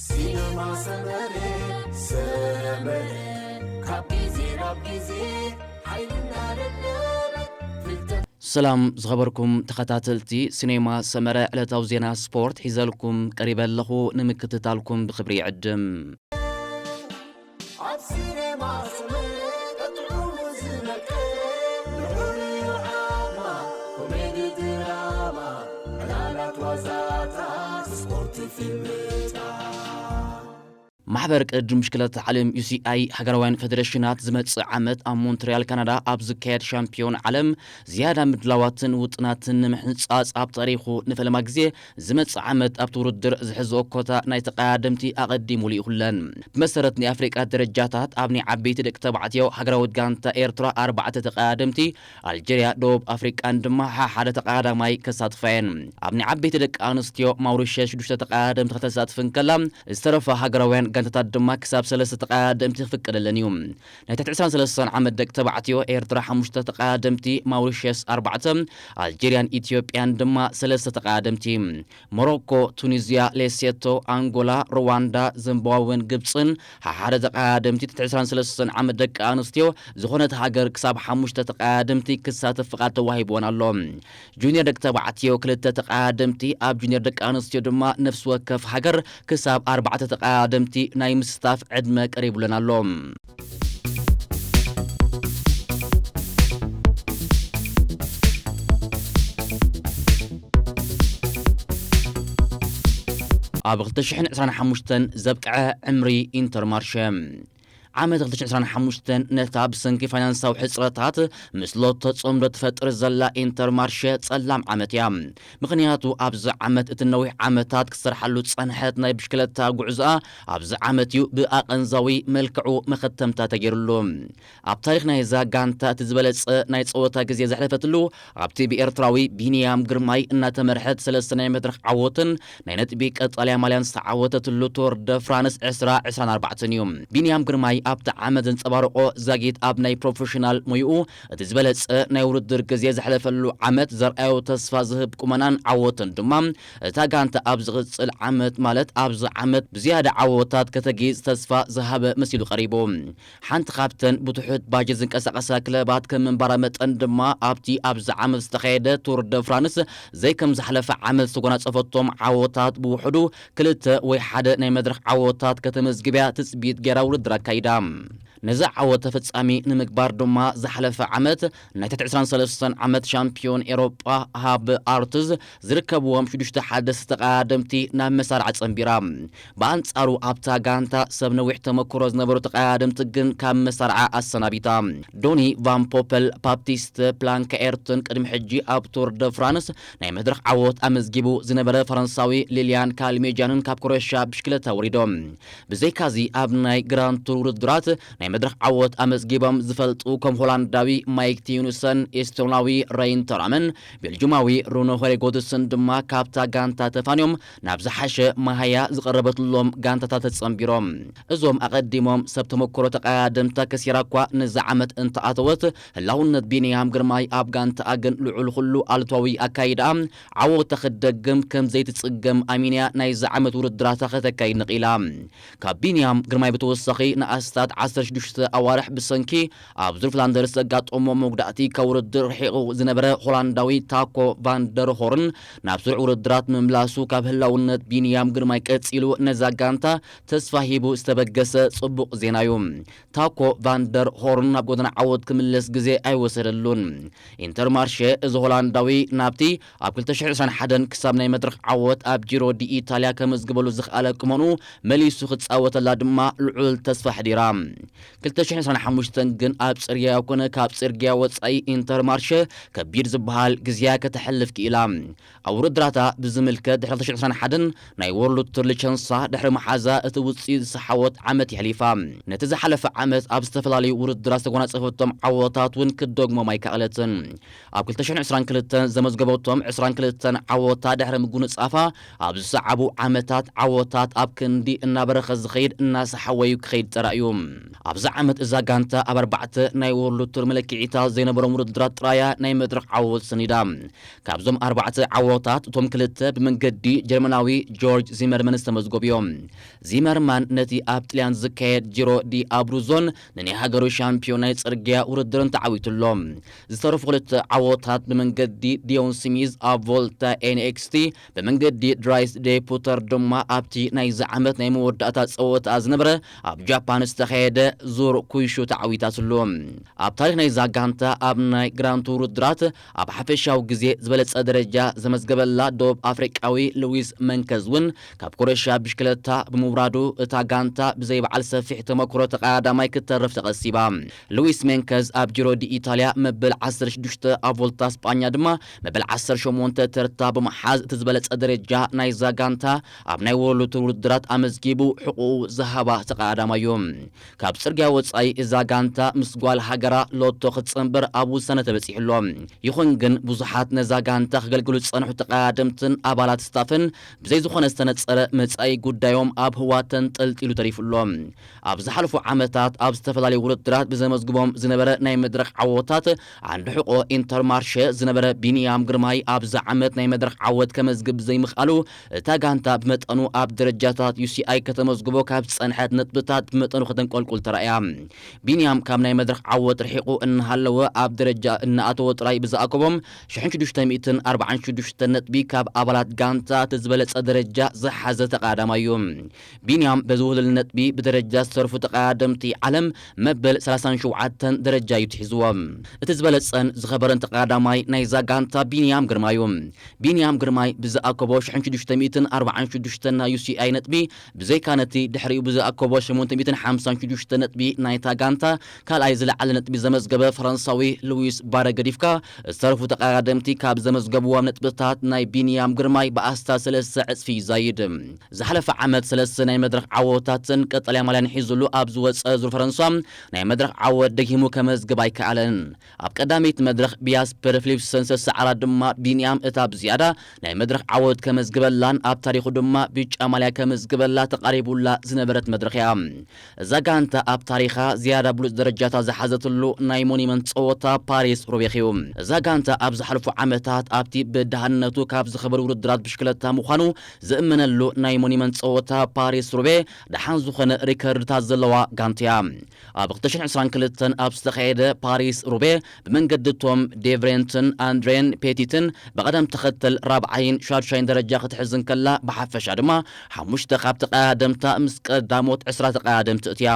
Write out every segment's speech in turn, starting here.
ሲነማ ሰመረ፣ ሰመረ፣ ካብ ግዜ ናብ ግዜ ሓይልና ደደበ፣ ፍልጠት ሰላም ዝኸበርኩም ተኸታተልቲ ሲኔማ ሰመረ፣ ዕለታዊ ዜና ስፖርት ሒዘልኩም ቀሪበ ኣለኹ። ንምክትታልኩም ብኽብሪ ይዕድም። ኣብ ሲኔማ ሰመረ ጥዑሙ ዝመቀ፣ ንሑር ዓማ፣ ኮሜዲ ድራማ፣ ዕላላት ዋዛታት፣ ስፖርት ፊልምታት። ማሕበር ቅድድም ብሽክለታ ዓለም ዩ ሲ ኣይ ሃገራውያን ፈደረሽናት ዝመጽእ ዓመት ኣብ ሞንትሪያል ካናዳ ኣብ ዝካየድ ሻምፒዮን ዓለም ዝያዳ ምድላዋትን ውጥናትን ንምሕንጻጽ ኣብ ታሪኹ ንፈለማ ግዜ ዝመጽእ ዓመት ኣብቲ ውድድር ዝሕዝኦ ኮታ ናይ ተቐዳደምቲ ኣቐዲሙ ልኢኹለን። ብመሰረት ናይ ኣፍሪቃ ደረጃታት ኣብ ናይ ዓበይቲ ደቂ ተባዕትዮ ሃገራዊት ጋንታ ኤርትራ ኣርባዕተ ተቐዳደምቲ፣ ኣልጀርያ፣ ደቡብ ኣፍሪቃን ድማ ሓሓደ ተቐዳዳማይ ከሳትፋ እየን። ኣብ ናይ ዓበይቲ ደቂ ኣንስትዮ ማውሪሸስ ሽዱሽተ ተቐዳደምቲ ከተሳትፍ እንከላ ዝተረፋ ሃገራውያን ጋንታታት ድማ ክሳብ ሰለስተ ተቐዳደምቲ ክፍቀደለን እዩ። ናይ ትሕቲ ዕስራን ሰለስተን ዓመት ደቂ ተባዕትዮ ኤርትራ ሓሙሽተ ተቐዳደምቲ፣ ማውሪሸስ ኣርባዕተ፣ ኣልጀርያን ኢትዮጵያን ድማ ሰለስተ ተቐዳደምቲ። ሞሮኮ፣ ቱኒዝያ፣ ሌሴቶ፣ ኣንጎላ፣ ሩዋንዳ፣ ዚምባብወን ግብጽን ሓሓደ ተቐዳደምቲ ትሕቲ ዕስራን ሰለስተን ዓመት ደቂ ኣንስትዮ ዝኾነት ሃገር ክሳብ ሓሙሽተ ተቐዳደምቲ ክሳተፍ ፍቓድ ተዋሂብወን ኣሎ። ጁኒየር ደቂ ተባዕትዮ ክልተ ተቐዳደምቲ፣ ኣብ ጁኒየር ደቂ ኣንስትዮ ድማ ነፍሲ ወከፍ ሃገር ክሳብ ኣርባዕተ ተቐዳደምቲ ናይ ምስታፍ ዕድመ ቀሪቡለን ኣሎ። ኣብ ክልተ ሽሕን ዕስራን ሓሙሽተን ዘብቅዐ ዕምሪ ኢንተርማርሸ። ዓመት ክልተ ሽሕን ዕስራን ሓሙሽተን ነታ ብሰንኪ ፋይናንሳዊ ሕጽረታት ምስ ሎቶ ጽምዶ ትፈጥር ዘላ ኢንተርማርሸ ጸላም ዓመት እያ። ምኽንያቱ ኣብዚ ዓመት እቲ ነዊሕ ዓመታት ክትሰርሓሉ ዝጸንሐት ናይ ብሽክለታ ጉዕዞኣ ኣብዚ ዓመት እዩ ብኣቐንዛዊ መልክዑ መኸተምታ ተገይሩሉ። ኣብ ታሪኽ ናይዛ ጋንታ እቲ ዝበለጸ ናይ ጸወታ ግዜ ዘሕለፈትሉ ኣብቲ ብኤርትራዊ ቢንያም ግርማይ እናተመርሐት ሰለስተ ናይ መድረኽ ዓወትን ናይ ነጥቢ ቀጻልያ ማልያን ዝተዓወተትሉ ቶር ደ ፍራንስ ዕስራ ዕስራን ኣርባዕተን እዩ። ቢንያም ግርማይ ኣብቲ ዓመት ዘንጸባረቖ ዛጊት ኣብ ናይ ፕሮፌሽናል ሞይኡ እቲ ዝበለጸ ናይ ውድድር ግዜ ዘሕለፈሉ ዓመት ዘርኣዮ ተስፋ ዝህብ ቁመናን ዓወትን ድማ እታ ጋንታ ኣብ ዝቕጽል ዓመት ማለት ኣብዚ ዓመት ብዝያዳ ዓወታት ከተጊጽ ተስፋ ዝሃበ መሲሉ ቀሪቡ። ሓንቲ ካብተን ብትሑት ባጀት ዝንቀሳቐሳ ክለባት ከም ምንባራ መጠን ድማ ኣብቲ ኣብዚ ዓመት ዝተኻየደ ቱር ደ ፍራንስ ዘይከም ዝሓለፈ ዓመት ዝተጎናጸፈቶም ዓወታት ብውሕዱ ክልተ ወይ ሓደ ናይ መድረኽ ዓወታት ከተመዝግብ እያ ትጽቢት ገይራ ውድድር ኣካይዳ። ነዚ ዓወት ተፈጻሚ ንምግባር ድማ ዝሓለፈ ዓመት ናይ ትሕቲ ዕስራን ሰለስተን ዓመት ሻምፒዮን ኤሮጳ ሃብ ኣርትዝ ዝርከብዎም ሽዱሽተ ሓደስቲ ተቐዳደምቲ ናብ መሳርዓ ጸንቢራ። ብኣንጻሩ ኣብታ ጋንታ ሰብ ነዊሕ ተመክሮ ዝነበሩ ተቐዳደምቲ ግን ካብ መሳርዓ ኣሰናቢታ። ዶኒ ቫን ፖፐል፣ ባፕቲስት ፕላንካኤርትን ቅድሚ ሕጂ ኣብ ቱር ደ ፍራንስ ናይ መድረኽ ዓወት ኣመዝጊቡ ዝነበረ ፈረንሳዊ ሊልያን ካልሜጃንን ካብ ክሮኤሽያ ብሽክለታ ወሪዶም። ብዘይካዚ ኣብ ናይ ግራንድ ቱር ውድድራት ናይ መድረኽ ዓወት ኣመዝጊቦም ዝፈልጡ ከም ሆላንዳዊ ማይክ ቲዩንሰን፣ ኤስቶናዊ ረይን ተራመን፣ ቤልጁማዊ ሩኖ ሆሬጎትስን ድማ ካብታ ጋንታ ተፋንዮም ናብ ዝሓሸ መሃያ ዝቐረበትሎም ጋንታታት ተጸንቢሮም። እዞም ኣቐዲሞም ሰብ ተመክሮ ተቐዳደምታ ከሲራ እኳ ነዚ ዓመት እንተኣተወት፣ ህላውነት ቢንያም ግርማይ ኣብ ጋንታኣ ግን ልዑል ኩሉ ኣሉታዊ ኣካይዳ ዓወታ ክትደግም ከም ዘይትጽገም ኣሚንያ ናይዚ ዓመት ውድድራታ ከተካይድ ነቒላ። ካብ ቢንያም ግርማይ ብተወሳኺ ንኣስታት ዓሰርተ ሽዱሽተ ኣዋርሕ ብሰንኪ ኣብ ዙር ፍላንደርስ ዘጋጠሞ መጉዳእቲ ካብ ውድድር ርሒቑ ዝነበረ ሆላንዳዊ ታኮ ቫንደር ሆርን ናብ ስሩዕ ውድድራት ምምላሱ ካብ ህላውነት ቢንያም ግርማይ ቀጺሉ ነዛ ጋንታ ተስፋ ሂቡ ዝተበገሰ ጽቡቕ ዜና እዩ። ታኮ ቫንደር ሆርን ናብ ጎደና ዓወት ክምለስ ግዜ ኣይወሰደሉን። ኢንተርማርሸ እዚ ሆላንዳዊ ናብቲ ኣብ ክልተ ሽሕን ዕስራን ሓደን ክሳብ ናይ መድረኽ ዓወት ኣብ ጂሮ ዲ ኢታልያ ከመዝግበሉ ዝኽኣለ ቁመንኡ መሊሱ ክጻወተላ ድማ ልዑል ተስፋ ኣሕዲራ። ክልተ ሽሕን ዕስራን ሓሙሽተን ግን ኣብ ጽርግያ ኮነ ካብ ጽርግያ ወጻኢ ኢንተርማርሸ ከቢድ ዝበሃል ግዜያ ከተሕልፍ ክኢላ። ኣብ ውድድራታ ብዝምልከት ድሕሪ ክልተ ሽሕን ዕስራን ሓደን ናይ ወርልድ ቱር ሊቸንሳ ድሕሪ መሓዛ እቲ ውጽኢት ዝሰሓወት ዓመት የሕሊፋ። ነቲ ዝሓለፈ ዓመት ኣብ ዝተፈላለዩ ውድድራት ዝተጎናጸፈቶም ዓወታት እውን ክትደግሞም ኣይከኣለትን። ኣብ ክልተ ሽሕን ዕስራን ክልተን ዘመዝገበቶም ዕስራን ክልተን ዓወታ ድሕሪ ምጉንጻፋ፣ ኣብ ዝሰዓቡ ዓመታት ዓወታት ኣብ ክንዲ እናበረኸ ዝኸይድ እናሰሓወዩ ክኸይድ ጥራይ እዩ። ኣብ እዚ ዓመት እዛ ጋንታ ኣብ ኣርባዕተ ናይ ወርልድ ቱር መለክዒታት ዘይነበሮም ውድድራት ጥራያ ናይ መድረኽ ዓወት ሰኒዳ። ካብዞም ኣርባዕተ ዓወታት እቶም ክልተ ብመንገዲ ጀርመናዊ ጆርጅ ዚመርመን ዝተመዝገቡ እዮም። ዚመርማን ነቲ ኣብ ጥልያን ዝካየድ ጂሮ ዲ ኣብሩዞን ንናይ ሃገሩ ሻምፒዮን ናይ ጽርግያ ውድድርን ተዓዊቱ ኣሎ። ዝተረፉ ክልተ ዓወታት ብመንገዲ ዲዮን ስሚዝ ኣብ ቮልታ ኤንኤክስቲ፣ ብመንገዲ ድራይስ ዴ ፑተር ድማ ኣብቲ ናይዚ ዓመት ናይ መወዳእታ ጸወታ ዝነበረ ኣብ ጃፓን ዝተኻየደ ዙር ኩይሹ ተዓዊታትሉ። ኣብ ታሪኽ ናይዛ ጋንታ ኣብ ናይ ግራንድ ቱር ውድድራት ኣብ ሓፈሻዊ ግዜ ዝበለጸ ደረጃ ዘመዝገበላ ደቡብ ኣፍሪቃዊ ሉዊስ መንከዝ እውን ካብ ኮረሻ ብሽክለታ ብምውራዱ እታ ጋንታ ብዘይ በዓል ሰፊሕ ተመክሮ ተቐዳዳማይ ክትተርፍ ተቐሲባ። ሉዊስ መንከዝ ኣብ ጂሮ ዲ ኢታልያ መበል ዓሰርተ ሽዱሽተ፣ ኣብ ቮልታ ስጳኛ ድማ መበል ዓሰርተ ሸሞንተ ተርታ ብምሓዝ እቲ ዝበለጸ ደረጃ ናይዛ ጋንታ ኣብ ናይ ወርልድ ቱር ውድድራት ኣመዝጊቡ ሕቑኡ ዝሃባ ተቐዳዳማይ እዩ። ካብ ጽርግያ ወጻኢ እዛ ጋንታ ምስ ጓል ሃገራ ሎቶ ክትጽንብር ኣብ ውሳነ ተበጺሑ ኣሎ። ይኹን ግን ብዙሓት ነዛ ጋንታ ክገልግሉ ዝጸንሑ ተቐዳደምትን ኣባላት ስታፍን ብዘይ ዝኾነ ዝተነጸረ መጻኢ ጉዳዮም ኣብ ህዋ ተንጠልጢሉ ተሪፉ ኣሎ። ኣብ ዝሓለፉ ዓመታት ኣብ ዝተፈላለዩ ውድድራት ብዘመዝግቦም ዝነበረ ናይ መድረኽ ዓወታት ዓንዲ ሕቆ ኢንተርማርሸ ዝነበረ ቢንያም ግርማይ ኣብዚ ዓመት ናይ መድረኽ ዓወት ከመዝግብ ዘይምኽኣሉ እታ ጋንታ ብመጠኑ ኣብ ደረጃታት ዩሲኣይ ከተመዝግቦ ካብ ዝጸንሐት ነጥብታት ብመጠኑ ከተንቆልቁል ተራእያ። ቢንያም ካብ ናይ መድረኽ ዓወት ርሒቑ እናሃለወ ኣብ ደረጃ እናኣተወ ጥራይ ብዝኣከቦም ሽሕን ሽዱሽተ ሚእትን ኣርባዓን ሽዱሽተ ነጥቢ ካብ ኣባላት ጋንታ እቲ ዝበለጸ ደረጃ ዝሓዘ ተቐዳዳማይ እዩ። ቢንያም በዚ ውህሉል ነጥቢ ብደረጃ ዝተርፉ ተቐዳደምቲ ዓለም መበል ሰላሳን ሸውዓተን ደረጃ እዩ ትሒዝዎ። እቲ ዝበለጸን ዝኸበረን ተቐዳዳማይ ናይዛ ጋንታ ቢንያም ግርማ እዩ። ቢንያም ግርማይ ብዝኣከቦ ሽሕን ሽዱሽተ ሚእትን ኣርባዓን ሽዱሽተ ናይ ዩሲኣይ ነጥቢ፣ ብዘይካ ነቲ ድሕሪኡ ብዝኣከቦ ሸሞንተ ሚእትን ሓምሳን ሽዱሽተ ነጥቢ ናይታ ጋንታ ካልኣይ ዝለዓለ ነጥቢ ዘመዝገበ ፈረንሳዊ ሉዊስ ባረ ገዲፍካ፣ ዝተረፉ ተቐዳደምቲ ካብ ዘመዝገብዎም ነጥብታት ናይ ቢንያም ግርማይ ብኣስታት ሰለስተ ዕጽፊ ይዛይድ። ዝሓለፈ ዓመት ሰለስተ ናይ መድረኽ ዓወታትን ቀጠልያ ማልያን ሒዙሉ ኣብ ዝወጸ ዙር ፈረንሳ ናይ መድረኽ ዓወት ደጊሙ ከመዝግብ ኣይከኣለን። ኣብ ቀዳመይቲ መድረኽ ብያስፐር ፊሊፕሰን ዝተሰዓራ ድማ ቢንያም እታ ብዝያዳ ናይ መድረኽ ዓወት ከመዝግበላን ኣብ ታሪኹ ድማ ብጫ ማልያ ከመዝግበላ ተቓሪቡላ ዝነበረት መድረኽ እያ። እዛ ጋንታ ኣብ ታሪኻ ዝያዳ ብሉጽ ደረጃታት ዝሓዘትሉ ናይ ሞኒመንት ጸወታ ፓሪስ ሩቤኽ እዩ። እዛ ጋንታ ኣብ ዝሓለፉ ዓመታት ኣብቲ ብደሃነቱ ካብ ዝኸበሩ ውድድራት ብሽክለታ ምዃኑ ዝእመነሉ ናይ ሞኒመንት ጸወታ ፓሪስ ሩቤ ደሓን ዝኾነ ሪከርድታት ዘለዋ ጋንታ እያ። ኣብ ክልተ ሽሕን ዕስራን ክልተን ኣብ ዝተኻየደ ፓሪስ ሩቤ ብመንገዲ ቶም ዴቭሬንትን ኣንድሬን ፔቲትን ብቐደም ተኸተል ራብዓይን ሻድሻይን ደረጃ ክትሕዝ እንከላ፣ ብሓፈሻ ድማ ሓሙሽተ ካብ ተቐዳደምታ ምስ ቀዳሞት ዕስራ ተቐዳደምቲ እትያ።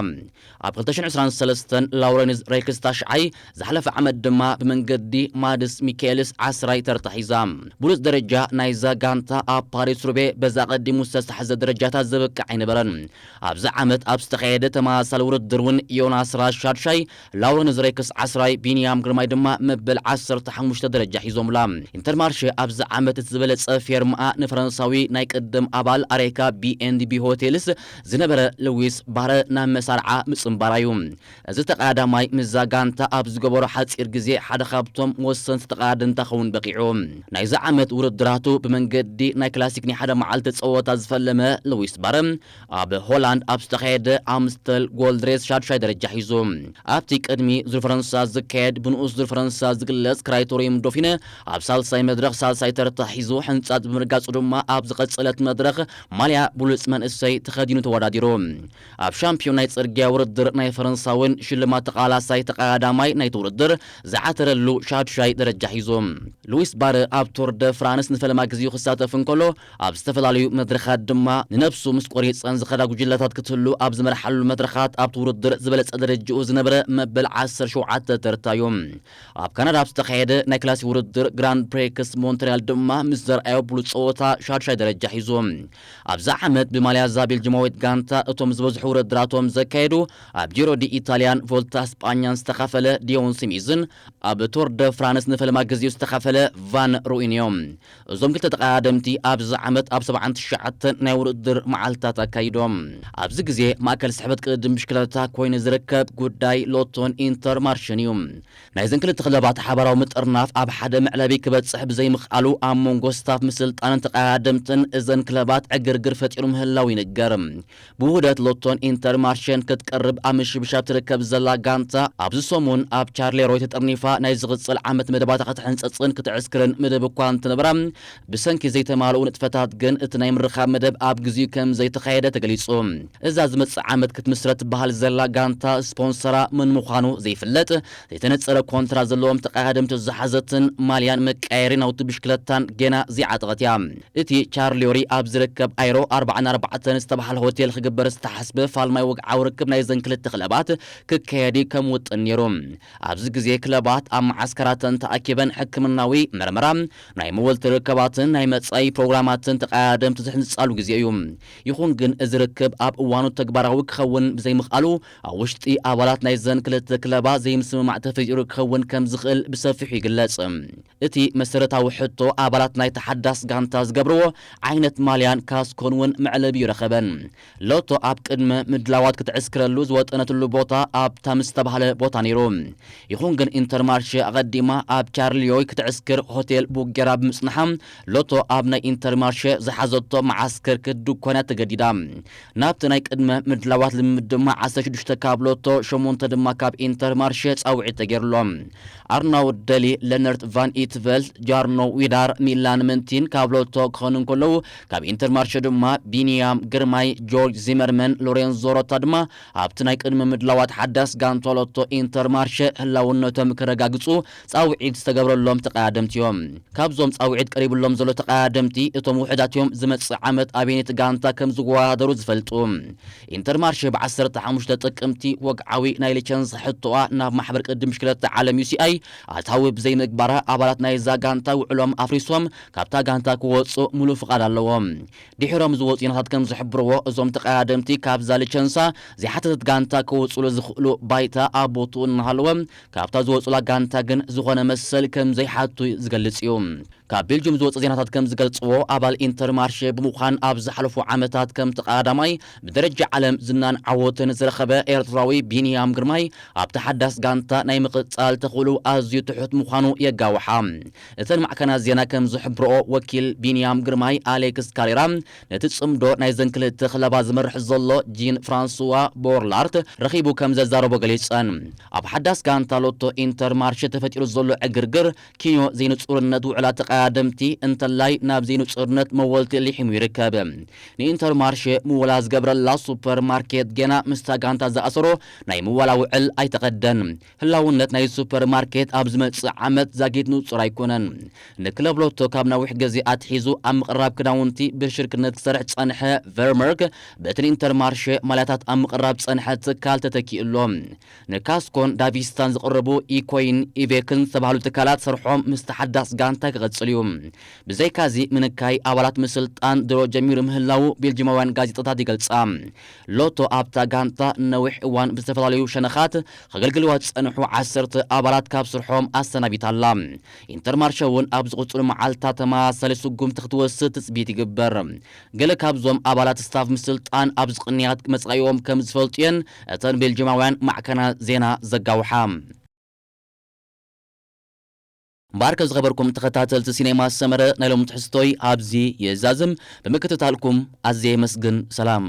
ኣብ ክልተ ሽሕን ዕስራን ሰለስተን ላውረንስ ሬክስ ታሽዓይ፣ ዝሓለፈ ዓመት ድማ ብመንገዲ ማድስ ሚካኤልስ ዓስራይ ተርታ ሒዛ። ብሉጽ ደረጃ ናይዛ ጋንታ ኣብ ፓሪስ ሩቤ በዛ ቀዲሙ ዝተታሕዘ ደረጃታት ዘብቅዕ ኣይነበረን። ኣብዚ ዓመት ኣብ ዝተኻየደ ተመሳሳሊ ውድድር እውን ዮናስ ራሽ ሻድሻይ፣ ላውረንስ ሬክስ ዓስራይ፣ ቢንያም ግርማይ ድማ መበል ዓሰርተ ሓሙሽተ ደረጃ ሒዞምላ። ኢንተርማርሼ ኣብዚ ዓመት እቲ ዝበለጸ ፌርምኣ ንፈረንሳዊ ናይ ቅድም ኣባል ኣሬካ ቢ ኤንድ ቢ ሆቴልስ ዝነበረ ሉዊስ ባረ ናብ መሳርዓ ምጽንባራ እዩ። እዚ ተቐዳዳማይ ምስዛ ጋንታ ኣብ ዝገበሮ ሓጺር ግዜ ሓደ ካብቶም ወሰንቲ ተቐዳደምታ ክኸውን በቒዑ። ናይዚ ዓመት ውድድራቱ ብመንገዲ ናይ ክላሲክ ናይ ሓደ መዓልቲ ጸወታ ዝፈለመ ሉዊስ ባረ ኣብ ሆላንድ ኣብ ዝተኻየደ ኣምስተል ጎልድ ሬስ ሻድሻይ ደረጃ ሒዙ። ኣብቲ ቅድሚ ዙር ፈረንሳ ዝካየድ ብንኡስ ዙር ፈረንሳ ዝግለጽ ክራይቶሪየም ዶፊነ ኣብ ሳልሳይ መድረኽ ሳልሳይ ተርታ ሒዙ ሕንጻጽ ብምርጋጹ ድማ ኣብ ዝቐጸለት መድረኽ ማልያ ብሉጽ መንእሰይ ተኸዲኑ ተወዳዲሩ። ኣብ ሻምፒዮን ናይ ጽርግያ ውድድር ናይ ፈረንሳ እውን ሽልማት ተቓላሳይ ተቐዳዳማይ ናይቲ ውድድር ዝዓተረሉ ሻድሻይ ደረጃ ሒዙ። ሉዊስ ባረ ኣብ ቱር ደ ፍራንስ ንፈለማ ግዜኡ ክሳተፍ እንከሎ፣ ኣብ ዝተፈላለዩ መድረኻት ድማ ንነብሱ ምስ ቆሪጸን ዝኸዳ ጉጅለታት ክትህሉ ኣብ ዝመርሓሉ መድረኻት ኣብቲ ውድድር ዝበለጸ ደረጃኡ ዝነበረ መበል ዓሰርተ ሸውዓተ ተርታ እዩ። ኣብ ካናዳ ኣብ ዝተኻየደ ናይ ክላሲክ ውድድር ግራንድ ፕሬክስ ሞንትሪያል ድማ ምስ ዘርኣዮ ብሉጽ ጸወታ ሻድሻይ ደረጃ ሒዙ። ኣብዚ ዓመት ብማልያ እዛ ቤልጅማዊት ጋንታ እቶም ዝበዝሑ ውድድራቶም ዘካየዱ ኣብ ጂሮ ዲ ኢታልያን ቮልታ ስጳኛን ዝተኻፈለ ዲዮን ስሚዝን ኣብ ቶር ደ ፍራንስ ንፈለማ ግዜኡ ዝተኻፈለ ቫን ሩኢን እዮም። እዞም ክልተ ተቐዳደምቲ ኣብዚ ዓመት ኣብ ሰብዓን ትሽዓተን ናይ ውድድር መዓልታት ኣካይዶም። ኣብዚ ግዜ ማእከል ስሕበት ቅድድም ብሽክለታ ኮይኑ ዝርከብ ጉዳይ ሎቶን ኢንተር ማርሽን እዩ። ናይዘን ክልተ ክለባት ሓባራዊ ምጥርናፍ ኣብ ሓደ መዕለቢ ክበጽሕ ብዘይምኽኣሉ ኣብ መንጎ ስታፍ ምስልጣንን ተቐዳደምትን እዘን ክለባት ዕግርግር ፈጢሩ ምህላው ይንገር። ብውህደት ሎቶን ኢንተር ማርሽን ክትቀርብ ኣብ ምሽብሻብ ትርከብ ዘላ ጋንታ፣ ኣብዚ ሰሙን ኣብ ቻርሌሮይ ተጠርኒፋ ናይ ዝቕጽል ዓመት መደባታ ክትሕንጸጽን ክትዕስክርን መደብ እኳ እንተነበራ፣ ብሰንኪ ዘይተማልኡ ንጥፈታት ግን እቲ ናይ ምርኻብ መደብ ኣብ ግዜኡ ከም ዘይተኻየደ ተገሊጹ። እዛ ዝመጽእ ዓመት ክትምስረት ትበሃል ዘላ ጋንታ፣ ስፖንሰራ መን ምዃኑ ዘይፍለጥ፣ ዘይተነጸረ ኮንትራት ዘለዎም ተቐዳደምቲ ዝሓዘትን ማልያን መቃየሪ ናውቲ ብሽክለታን ጌና ዘይዓጠቐት እያ። እቲ ቻርሊዮሪ ኣብ ዝርከብ ኣይሮ ኣርባዓን ኣርባዕተን ዝተባህለ ሆቴል ክግበር ዝተሓስበ ፋልማይ ወግዓዊ ርክብ ናይዘን ክልተ ክለባት ክካየድ እዩ ከም ውጥን ነይሩ። ኣብዚ ግዜ ክለባት ኣብ መዓስከራተን ተኣኪበን ሕክምናዊ መርመራ፣ ናይ መወልቲ ርክባትን ናይ መጻኢ ፕሮግራማትን ተቐዳደምቲ ዝሕንጻሉ ግዜ እዩ። ይኹን ግን እዚ ርክብ ኣብ እዋኑ ተግባራዊ ክኸውን ብዘይምኽኣሉ፣ ኣብ ውሽጢ ኣባላት ናይዘን ክልተ ክለባት ዘይምስምማዕ ተፈጢሩ ክኸውን ከም ዝኽእል ብሰፊሑ ይግለጽ። እቲ መሰረታዊ ሕቶ፣ ኣባላት ናይቲ ሓዳስ ጋንታ ዝገብርዎ ዓይነት ማልያን ካስኮን እውን መዕለቢ ይረኸበን። ሎቶ ኣብ ቅድመ ምድላዋት ክትዕስክረሉ ዝወጠነትሉ ቦታ ኣብ ታምስ ዝተባህለ ቦታ ነይሩ። ይኹን ግን ኢንተርማርሸ ኣቐዲማ ኣብ ቻርሊዮይ ክትዕስክር ሆቴል ቡክ ጌራ ብምጽንሓ፣ ሎቶ ኣብ ናይ ኢንተርማርሸ ዝሓዘቶ መዓስከር ክትድኮና ተገዲዳ። ናብቲ ናይ ቅድመ ምድላዋት ልምምድ ድማ ዓሰርተ ሽዱሽተ ካብ ሎቶ፣ ሸሞንተ ድማ ካብ ኢንተርማርሸ ጻውዒት ተገይሩሎም። ኣርናውድ ደሊ፣ ለነርት ቫን ኢትቨልት፣ ጃርኖ ዊዳር፣ ሚላን መንቲን ካብ ሎቶ ክኾኑ እንከለዉ፣ ካብ ኢንተርማርሸ ድማ ቢንያም ግርማይ፣ ጆርጅ ዚመርመን፣ ሎሬንዞ ሮታ ድማ ኣብቲ ናይ ቅድመ ምድላዋት ሓዳስ ጋንታ ሎቶ ኢንተርማርሸ ህላውነቶም ክረጋግጹ ጻውዒት ዝተገብረሎም ተቐዳደምቲ እዮም። ካብዞም ጻውዒት ቀሪብሎም ዘሎ ተቐዳደምቲ እቶም ውሑዳት እዮም። ዝመጽእ ዓመት ኣበየነይቲ ጋንታ ከም ዝወዳደሩ ዝፈልጡ። ኢንተርማርሸ ብ ዓሰርተ ሓሙሽተ ጥቅምቲ ወግዓዊ ናይ ሊቸንስ ሕቶኣ ናብ ማሕበር ቅድም ብሽክለታ ዓለም ዩ ሲ ኣይ ኣታዊ ብዘይምግባራ፣ ኣባላት ናይዛ ጋንታ ውዕሎም ኣፍሪሶም ካብታ ጋንታ ክወጹ ሙሉእ ፍቓድ ኣለዎም። ድሒሮም ዝወጹ ዜናታት ከም ዝሕብርዎ፣ እዞም ተቐዳደምቲ ካብዛ ሊቸንሳ ዘይሓተተት ጋንታ ክወጹሉ ዝኽእሉ ባይታ ኣብ ቦትኡ እናሃለወ፣ ካብታ ዝወጹላ ጋንታ ግን ዝኾነ መሰል ከም ዘይሓቱ ዝገልጽ እዩ። ካብ ቤልጅም ዝወጹ ዜናታት ከም ዝገልጽዎ፣ ኣባል ኢንተርማርሸ ብምዃን ኣብ ዝሓለፉ ዓመታት ከምቲ ቀዳማይ ብደረጃ ዓለም ዝናን ዓወትን ዝረኸበ ኤርትራዊ ቢንያም ግርማይ ኣብቲ ሓዳስ ጋንታ ናይ ምቕጻል ተኽእሎ ኣዝዩ ትሑት ምዃኑ የጋውሓ። እተን ማዕከናት ዜና ከም ዝሕብርኦ፣ ወኪል ቢንያም ግርማይ ኣሌክስ ካሬራ ነቲ ጽምዶ ናይዘን ክልተ ክለባት ዝመርሕ ዘሎ ጂን ፍራንስዋ ቦርላርት ረኺቡ ከም ዘዛረቦ ገሊጸን። ኣብ ሓዳስ ጋንታ ሎቶ ኢንተርማርሸ ተፈጢሩ ዘሎ ዕግርግር ኪንዮ ዘይንጹርነት ውዕላት ተቐዳደምቲ እንተላይ ናብ ዘይንጹርነት መወልቲ ሊሒሙ ይርከብ። ንኢንተርማርሸ ምወላ ዝገብረላ ሱፐር ማርኬት ጌና ምስታ ጋንታ ዝኣሰሮ ናይ ምወላ ውዕል ኣይተቐደን። ህላውነት ናይ ሱፐር ማርኬት ኣብ ዝመጽእ ዓመት ዛጊት ንጹር ኣይኮነን። ንክለብ ሎቶ ካብ ነዊሕ ግዜ ኣትሒዙ ኣብ ምቕራብ ክዳውንቲ ብሽርክነት ክሰርሕ ዝጸንሐ ቨርመርክ፣ በቲ ንኢንተርማርሸ ማልያታት ኣብ ምቕራብ ዝጸንሐ ትካል ተተኪኡ ኣሎ። ንካስኮን ዳቪስታን ዝቕርቡ ኢኮይን ኢቬክን ዝተባህሉ ትካላት ስርሖም ምስቲ ሓዳስ ጋንታ ክቕጽል እዩ። ብዘይካዚ ምንካይ ኣባላት ምስልጣን ድሮ ጀሚሩ ምህላዉ ቤልጂማውያን ጋዜጣታት ይገልጻ። ሎቶ ኣብታ ጋንታ ነዊሕ እዋን ብዝተፈላለዩ ሸነኻት ከገልግልዋ ዝጸንሑ ዓሰርተ ኣባላት ካብ ስርሖም ኣሰናቢታ ኣላ። ኢንተርማርሸ እውን ኣብ ዝቕጽሉ መዓልታት ተመሳሳሊ ስጉምቲ ክትወስድ ትጽቢት ይግበር። ገለ ካብዞም ኣባላት ስታፍ ምስልጣን ኣብዚ ቅንያት መጻኢኦም ከም ዝፈልጡ እየን እተን ቤልጂማውያን ማዕከናት ዜና ዘጋውሓ። እምበኣርከ ዝኸበርኩም ተኸታተልቲ ሲኔማ ሰመረ፣ ናይ ሎሚ ትሕዝቶይ ኣብዚ የዛዝም። ብምክትታልኩም ኣዝየ የመስግን። ሰላም።